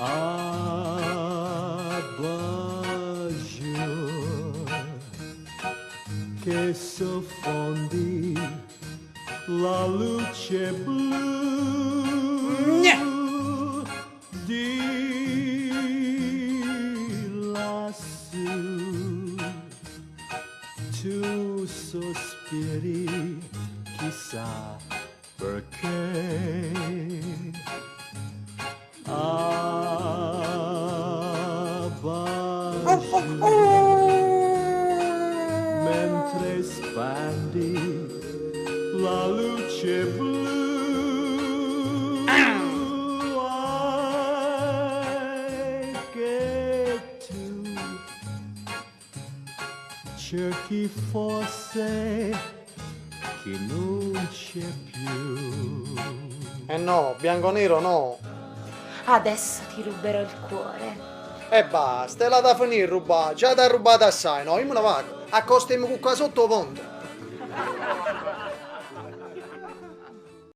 Abbajur che soffondi la luce blu di lassù. Tu sospiri chissà perché. Abbajur mentre spandi la luce blu anche tu cerchi forse chi non c'è più. Eh no, bianco nero no. Adesso ti ruberò il cuore. E basta, e l'ha da finire rubà, già t'ha rubato assai, no? Io me ne vado. Accostami con qua sotto 'o ponte.